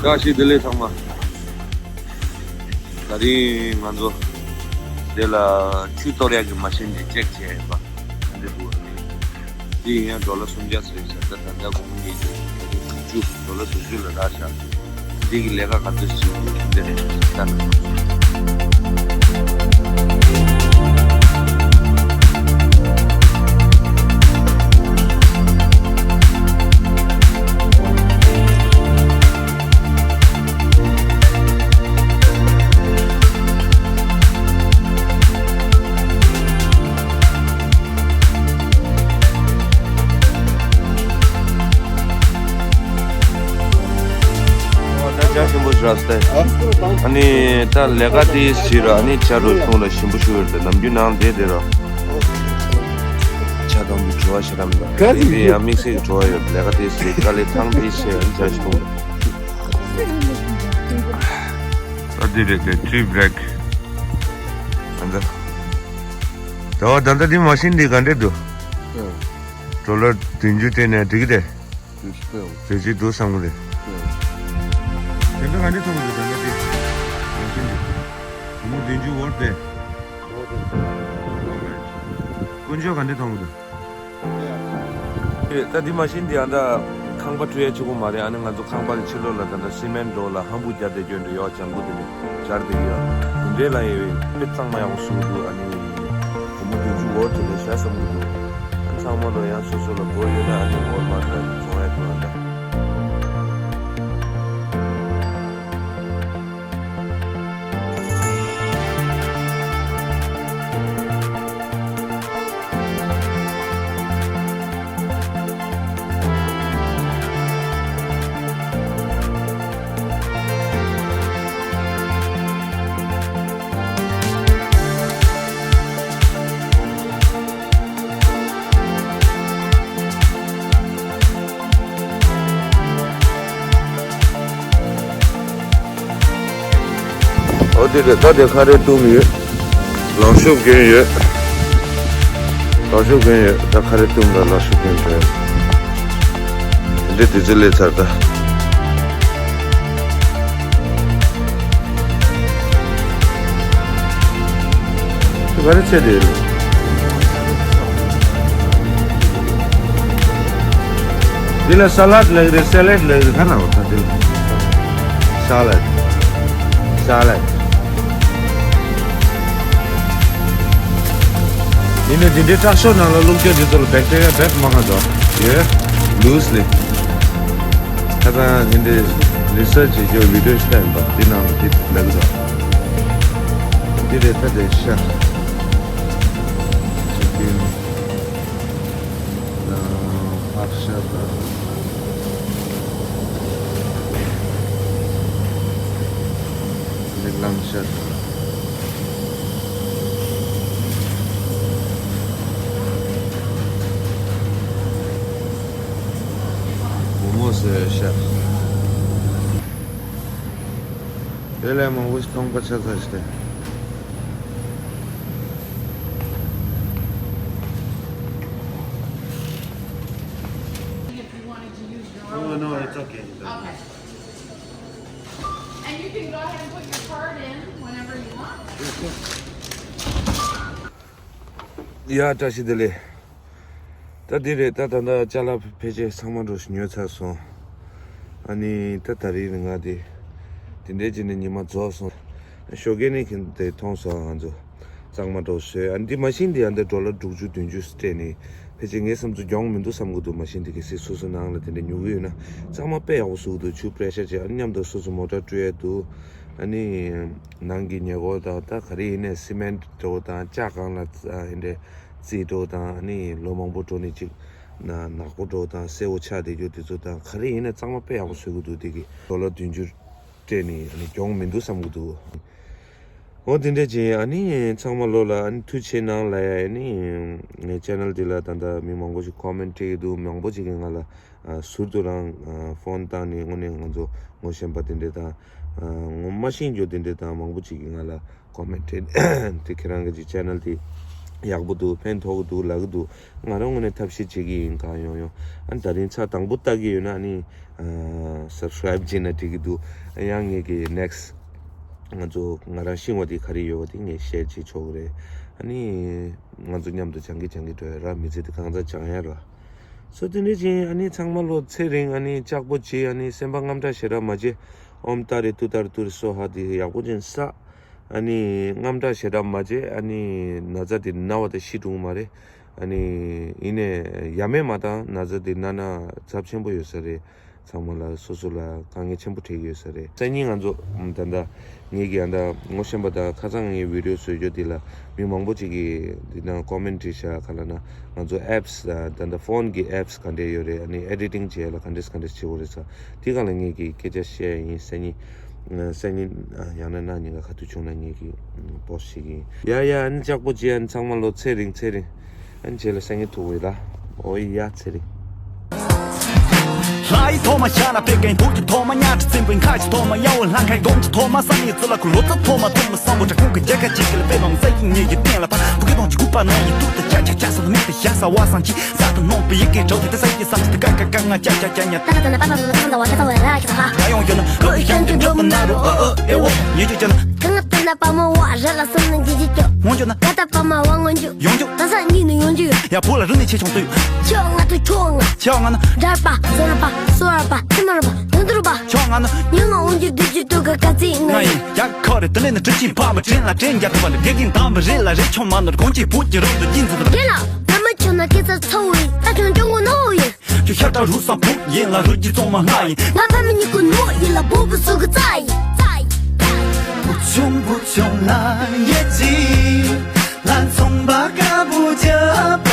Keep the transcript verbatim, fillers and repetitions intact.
བཀྲ་ཤིས་བདེ་ལེགས་ཚང་མ། ད་རིང་ང་ཚོ་འདི་ལ་ཆུ་གཏོར་ཡག་གི་མ་ཤིན་དེ་ཅེག་བྱས་ཡིན་པ། འདི་འདུག་འདི་ཡིན་ཡང་ཌོ་ལར་སུམ་བརྒྱ་ཟེར་ཤག་ད་ད་ལྟ་སྒོར་མོ་ཉིས་བརྒྱ་དྲུག་ཅུ་ཌོ་ལར་དྲུག་ཅུ་ལ་རག་ཤག་འདི་གི་ལས་ཀ་ག་ཚོད་བྱེད་དགོས་འདི་རེད་ད། ད་ཇ་ཞིམ་པོ་ཞིག་རག་སྟེ། ཨ་ནི་ད་ལས་ཀ་དེ་ཞིག་ར་ཨ་ནི་ཇ་རུ་ཆུང་ལ་ཞིམ་པོ་ཞིག་ཡོད་དེ་ནམ་རྒྱུན་ནང་དེ་དེ་ར། ཇ་དང་བོའི་བྲོ་བ་ཞིག་རམ་ད། ག་དེ་དེ་ཡང་དམིགས་བསལ་གྱི་བྲོ་བ་ཡོད་ལས་ཀ་དེ་ཞིག་དཀའ་ལས་ཐང་དེ་ཞིག་ཨ་ནི་ཇ་ཞིམ་པོ། ད་དེ་རེད་དེ་ཊི་བྷེག་ཨ་ད། ད་བ་ད་ལྟ་དེ་མ་ཤིན་དེ་ག་འདྲས་འདུག་ཌོ་ལར་བདུན་ཅུ་སྤྲད་ནས་འགྲིག་གི་རེད། བདུན་ཅུ་སྤྲད་འོང་། བདུན་ཅུ་འདུག་བསམ་གི་རེད། སྤྲད་འོང་། དེ་འདྲ་ག་འདྲས་མཐོང་གི་འདུག་ད་ལྟ་དེ། ཡང་ཤིན་དེ། སྒོར་མོ་བདུན་ཅུ་འོར་དེ། དཀོན་མཆོག་ག་འདྲས་མཐོང་གི་འདུག་ད་འདི་མ་ཤིན་དེ་ཨ་ད་ཁང་པ་བཀྲུ་ཡ་གཅིག་པོ་མ་རེད། ཨ་ནི་ང་ཚོ་ཁང་པ་ལ་ཕྱི་ལོགས་ལ་ད་ལྟ་སི་མེན་འགྲོ་ལ་ཧམ་བུ་རྒྱབ་བསྡད་རྒྱུ་འདྲ་ཡོད། ལྗང་གུ་དེ་འདྲ་སྦྱར་བསྡད་ཀྱི་ཡོད། དེ་འདྲའི་ལ་ཡོད་དཔེ་གཙང་མ་ཡག་པོ་བཟོ་གི་འདུག་ཨ་ནི། སྒོར་མོ་བདུན་ཅུ་འོར་དེ་ལས་བཞག་བསམ་གྱི་འདུག་ཨ་ཚང་མ་ལོ་ཡང་སོ་སོ་ལ་སྒོར་ཡོད་ན་ཨ་ནི་ཝོལ་མར་ཊ་ལ་བཙོང་ཡ་ཐུབ་ན་འདྲ། ཨོ་དེ་རེད། ད་དེ་ཁ་རས་བཏུམ་ཡོད། ལག་ཤུབས་གྱོན་ཡོད། ལག་ཤུབས་གྱོན་ཡོད། ད་ཁ་རས་བཏུམ་ལ་ལག་ཤུབས་གྱོན་དྲན། དེ་འདྲའི་དུས་ཚོད་སླེབས་ཚར་ད། ག་རེ་བྱས་དེ། འདི་ལ་ས་ལད་ལབ་རེད། ས་ལད་ལབ་རེད། ག་ན་འོ་ད་འདི་ལ་ས་ལད། ས་ལད། ཡིན་ནའི་འདི་འདྲའི་ཊག་ཤོ་ནང་ལ་བླུགས་རྒྱུ་འདི་ཚོ་ལ་བེག་ཊི་རི་ཡ་བེད་མང་ང་འདུག་ཡོད། ལུས་ལེ། ད་ལྟ་འདི་འདྲའི་རི་སར་ཆི་བྱེད་རྒྱུ་བི་ཌི་ཡོ་ཞིག་བལྟས་ཡིན་པ་འདི་ནང་ལ་འདི་ལབ་ཀྱི་འདུག་འདི་རེད། ད་དེ་ཤ་ཅི་ཀིན་དང་ཕག་ཤ་དང་འདི་གླང་ཤ་དང་། མོ་མོ་བཟོས་ཤག་དེ་ལས་མང་པོ་ཞིག་མཐོང་པ་ཆགས་ཚར་ཤག Oh, no, it's okay. Okay. And you can go ahead and put your card in whenever you want. ཡ་བཀྲ་ཤིས་བདེ་ལེགས། ད་འདི་རེད། ད་ད་ལྟ་ཅ་ལག་ཕལ་ཆེར་ཚང་མ་འགྲོ་ཞིག་ཉོས་ཚར་སོང་། ཨ་ནི་ད་ད་རེས་ང་དེ་དེ་འདྲའི་བྱས་ནས་ཉི་མ་རྫོགས་སོང་། ཞོགས་ཀས་ནས་ཁྱེད་དེ་མཐོང་སོང་། ང་ཚོ་གཙང་མ་འགྲོ་བཟོས། ཨ་ནི་འདི་མ་ཤིན་དེ་ཡང་འདི་ཌོ་ལར་དྲུག་ཅུ་བདུན་ཅུ་སྤྲད་ནས་ཕལ་ཆེར་ངའི་བསམ་ཚུལ་གྱོང་མི་འདུག་བསམ་གི་འདུག་མ་ཤིན་དེ་གལ་སྲིད་སོ་སོ་ནང་ལ་དེ་འདྲ་ཉོ་གི་ཡོད་ན་གཙང་མ་དཔེ་ཡག་པོ་བཟོ་གི་འདུག་ཆུ་པེ་རེ་ཤར་བྱས། ཨ་ནི་མཉམ་དུ་སོ་སོ་མོ་ཊ་བཀྲུ་ཡས་འདུག་ཨ་ནི་ནང་གི་ཉེ་འཁོར་དང་ད་ག་རེ་ཡིན་ནའི་སི་མེན་འགྲོ་དང་ལྕགས་སྒང་ལ་ཨ་ཡིན་འདྲ་རྩིས་འགྲོ་དང་ཨ་ནི་ལོ་མང་པོ་འགྲོ་ནས་ཅིག་ན་ནག་པོ་འགྲོ་དང་སེར་པོ་ཆགས་བསྡད་རྒྱུ་དེ་ཚོ་དང་ག་རེ་ཡིན་ནའི་གཙང་མ་དཔེ་ཡག་པོ་བཟོ་གི་འདུག་དེ་གི་ཌོ་ལར་བདུན་ཅུ་སྤྲད་ནས་ཨ་ནི་གྱོང་མི་འདུག་བསམ་གི་འདུག་འོ་དེ་འདྲ་བྱས། ཨ་ནི་ཚང་མ་ལོ་ལ་ཨ་ནི་ཐུགས་རྗེ་ཆེ་གནང་ལབ་ཡ། ཨ་ནི་ངའི་ཅེ་ནལ་འདི་ལ་ད་ལྟ་མི་མང་པོ་ཞིག་ཀོ་མེན་ཊི་སྤྲད་ཀྱི་འདུག་མང་པོ་ཞིག་གིས་ང་ལ་ཨ་ཟུར་དུ་རང་ཨ་ཕོན་བཏང་ནས་དངོས་གནས་ང་ཚོ་ངོ་ཤེས་པ་དེ་འདྲས་དང་ཨ་ངོ་མ་ཤེས་རྒྱུ་དེ་འདྲས་དང་མང་པོ་ཞིག་གིས་ང་ལ་ཀོ་མེན་ཊི་སྤྲད་དེ་ཁྱེད་རང་གི་ཅིག་ཅེ་ནལ་དེ་ ཡག་པོ་འདུག་ཕན་ཐོགས་ཀྱི་འདུག་ལབ་ཀྱི་འདུག་ང་རང་ངོས་ནས་ཐབས་ཤེས་བྱེད་ཀྱི་ཡིན། གང་ཡོང་ཡོང་། ཨ་ནི་ད་རིང་ཚར་དང་པོ་ལྟ་གི་ཡོད་ན་ཨ་ནི་subscribe་བྱས་ན་འགྲིག་གི་འདུག་ཡང་ངེད་ཀྱི་next་ང་ཚོ་ང་རང་ཤེས་པ་དེ་ག་རེ་ཡོད་པ་དེ་ངས་share་བྱེད་ཆོག་གི་རེད། ཨ་ནི་ང་ཚོ་མཉམ་དུ་སྦྱང་གི་སྦྱང་གི་འགྲོ་ཡ་ར། མི་ཚེ་འདི་གང་ཙམ་སྦྱང་ཡ་ར། སོ་དེ་འདྲ་ཅིག་ཨ་ནི་ཚང་མ་ལོ་ཚེ་རིང་ཨ་ནི་ལྕགས་པོ་བྱེད། ཨ་ནི་སེམས་པ་དངངས་སྐྲག་ཞེ་དྲག་མ་བྱེད། ཨོཾ་ཏཱ་རེ་ཏུཏྟཱ་རེ་ཏུ་རེ་སྭཱ་ཧཱ་དེ་ཡག་པོ་ཅིག་བསགས། ཨ་ནི་དངངས་སྐྲག་ཞེ་དྲག་མ་བྱེད། ཨ་ནི་ན་ཚ་དེ་ན་བ་དང་ཤི་འགྲོ་གི་མ་རེད། ཨ་ནི་ཡིན་ནའི་ཡ་མེད་མ་བཏང་། ན་ཚ་དེ་ན་ན་ཚབས་ཆེན་པོ་ཡོད་ས་རེད། ཚང་མ་ལ་སོ་སོ་ལ་དཀའ་ངལ་ཆེན་པོ་འཕྲད་ཀྱི་ཡོད་ས་རེད། སང་ཉིན་ང་ཚོ་ད་ལྟ་ངེད་ཀྱི་ཨ་ད་ངོ་ཤེས་པ་དང་ཁ་སང་ངའི་video་བཟོ་རྒྱུ་དེ་ལ་མི་མང་པོ་ཅིག་གིས་འདི་ན་comment་བྲིས་ཤག་ག་ལབ་ན་ང་ཚོ་apps་ད་ལྟ་phone་གི་apps་ག་འདྲས་ཡོད་རེད། ཨ་ནི་editing་བྱེད་ཡ་ལ་ག་འདྲས་ག་འདྲས་བྱེད་དགོས་རེད་ཟེར། དེ་སྒང་ལ་ངེད་ཀྱིས་སྐད་ཆ་བཤད་ཡ་ཡིན། སང་ཉིན་སང་ཉིན་ཡང་ན་གནངས་ཉིན་ག་ག་དུས་བྱུང་ན་ངེད་ཀྱིས་post་བྱེད་ཀྱི་ཡིན། ཡ་ཡ། ཨ་ནི་ལྕགས་པོ་བྱེད། ཨ་ནི་ཚང་མ་ལོ་ཚེ་རིང་ཚེ་རིང་། ཨན་ཆེ་ལ་སེང་གེ་ཐུག་ཡོད་ལ། ཨོ་ཡ་ཚེ་རིང་། ལྷ་ཡི་ཐོག་མ་ཤ་ན་པད་ཀན་བུ་གི་ཐོག་མ་ཉ་ཁྲི་བཙན་པོའི་ཁ་གི་ཐོག་མ་ཡ་བོ་ལྷ་ཁའི་སྒོམ་གྱི་ཐོག་མ་བསམ་ཡས་ཚུལ་ལ་ཁུ་ལོ་ཙཱ་ཐོག་མ་ཐོག་མ་བསམ་པོ་དྲ་ཁུང་གི་རྒྱལ་ཁ་ཅིག་གི་ལ་པད་མ་ས་ཡི་ཉེ་ཡི་སྟེང་ལ་ཕ་བུ་གི་དོང་གི་གུ་པ་ན་ཡི་ཏུ་ཏི་ཅ་ཆ་ཆ་ས་ནུ་མེ་ཏི་ཡ་ས་བ་སང་ཅི་ས་ཏི་ནོང་པི་ཡི་གེ་གྲོགས་ཏི་ཏི་ས་ཡི་བསམ་ཅི་ཏི་ཀ་ཀ་ཀ་ང་ཅ་ཅ་ཅ་ཉ་ཏ་ཏ་ཏ་ན་པ་པ་པ་ཏ་ཏ་ཏ་ན་པ་མོ་བ་ར་ལ་སོང་ན་ཇི་ཇི་ཅོ། ངོ་ཇོ་ན། ཀ་ཏ་པ་མ་བ་ངོ་འཇུ། ཡོང་འཇུ། ད་ས་གཉིས་ནི་ཡོང་འཇུ་ཡོད། ཡ་བུ་ལ་རུ་ནི་ཆེ་ཆུང་ཏུ། ཆོ་ང་ཏུ་ཆོ་ང་། ཆོ་ང་ན། འདྲ་པ་ཟོ་ར་པ་སོ་ར་པ་ཐི་མ་ར་པ་དུ་དུ་ར་པ། ཆོ་ང་ན། ཉི་མ་འོང་འཇུ་དུ་ཅུ་ཏུ་ག་ཀ་ཙི་ང་ཡིན། ཡ་ཁོ་རེ་དུ་ལེ་ནི་ཏྲི་ཅི་ཕ་མ་ཏྲེན་ལ་ཏྲེན་རྒྱ་ཐུ་བ་ལ་དགེ་རྒན་དམ་པ་རེ་ལ་རེ་ཆོ་མ་ནོར་གོང་ཅི་བུ་ཅི་རོ་དུ་ཅི་འཛི་དུ། རྒན་ལགས་ད་མ་ཆོ་ན་སྐད་ཆ་ཚ་བོ་ཡིན། ད་ཆོ་ཅོ་ངོ་ནོ་བོ་ཡིན། ཁྱོད་ཤ་སྟག་རུ་སང་བུ་ཡིན་ལ་རུ་ཅི་ཙོང་མ་ང་ཡིན། ང་ཕ་མི་གཉིས་ཀུན་ནོ་ཡིན་ལ་བུ་བུ་སུ་གི་རྩ་ཡིན། རྩ་ཡིན། བུ་ཆུང་བུ་ཆུང་ན་ཡེ་ཅི། ལ་ཚོང་པ་ཀ་བུ་ཇ་